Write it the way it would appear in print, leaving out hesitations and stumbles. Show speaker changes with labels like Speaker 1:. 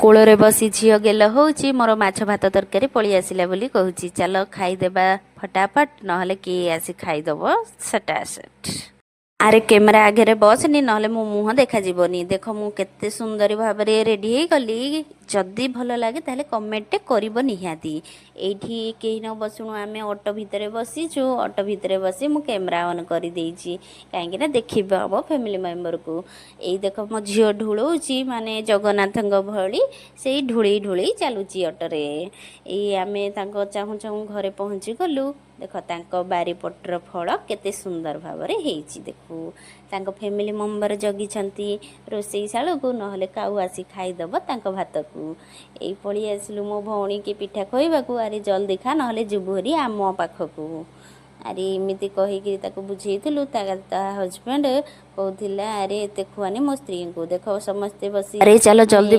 Speaker 1: କୋଳରେ ବସି ଝିଅ ଗେଲ ହେଉଛି, ମୋର ମାଛ ଭାତ ତରକାରୀ ପଳେଇ ଆସିଲା ବୋଲି କହୁଛି। ଚାଲ ଖାଇଦେବା ଫଟାଫଟ, ନହେଲେ କିଏ ଆସି ଖାଇଦେବ ସେଟା ସେଟ୍। ଆରେ କ୍ୟାମେରା ଆଗରେ ବସନି, ନହେଲେ ମୋ ମୁହଁ ଦେଖାଯିବନି। ଦେଖ, ମୁଁ କେତେ ସୁନ୍ଦରୀ ଭାବରେ ରେଡ଼ି ହେଇଗଲି। ଯଦି ଭଲ ଲାଗେ, ତାହେଲେ କମେଣ୍ଟଟେ କରିବ ନିହାତି। ଏଇଠି କେହି ନ ବସୁଣୁ, ଆମେ ଅଟୋ ଭିତରେ ବସିଛୁ। ଅଟୋ ଭିତରେ ବସି ମୁଁ କ୍ୟାମେରା ଅନ୍ କରିଦେଇଛି, କାହିଁକିନା ଦେଖିବ ହବ ଫ୍ୟାମିଲି ମେମ୍ବରକୁ। ଏଇ ଦେଖ, ମୋ ଝିଅ ଢୁଳଉଛି, ମାନେ ଜଗନ୍ନାଥଙ୍କ ଭଳି ସେଇ ଢୁଳେଇ ଢୁଳେଇ ଚାଲୁଛି ଅଟୋରେ। ଏଇ ଆମେ ତାଙ୍କ ଚାହୁଁ ଚାହୁଁ ଘରେ ପହଞ୍ଚିଗଲୁ। ଦେଖ, ତାଙ୍କ ବାରିପଟର ଫଳ କେତେ ସୁନ୍ଦର ଭାବରେ ହେଇଛି। ଦେଖୁ, ତାଙ୍କ ଫ୍ୟାମିଲି ମେମ୍ବର ଜଗିଛନ୍ତି ରୋଷେଇ ଶାଳକୁ, ନହେଲେ କାଉ ଆସି ଖାଇଦେବ ତାଙ୍କ ଭାତକୁ। ଏଇ ପଳେଇ ଆସିଲୁ ମୋ ଭଉଣୀକି ପିଠା ଖୋଇବାକୁ। ଆରେ ଜଲ୍ଦି ଖା, ନହେଲେ ଯିବୁ ହେରି ଆମ ପାଖକୁ। ଆରେ ଏମିତି କହିକି ତାକୁ ବୁଝେଇଥିଲୁ। ତା ହଜବେଣ୍ଡ କହୁଥିଲା, ଆରେ ଏତେ ଖୁଆନି ମୋ ସ୍ତ୍ରୀଙ୍କୁ। ଦେଖ, ସମସ୍ତେ ବସି
Speaker 2: ଆରେ ଚାଲ ଜଲ୍ଦି।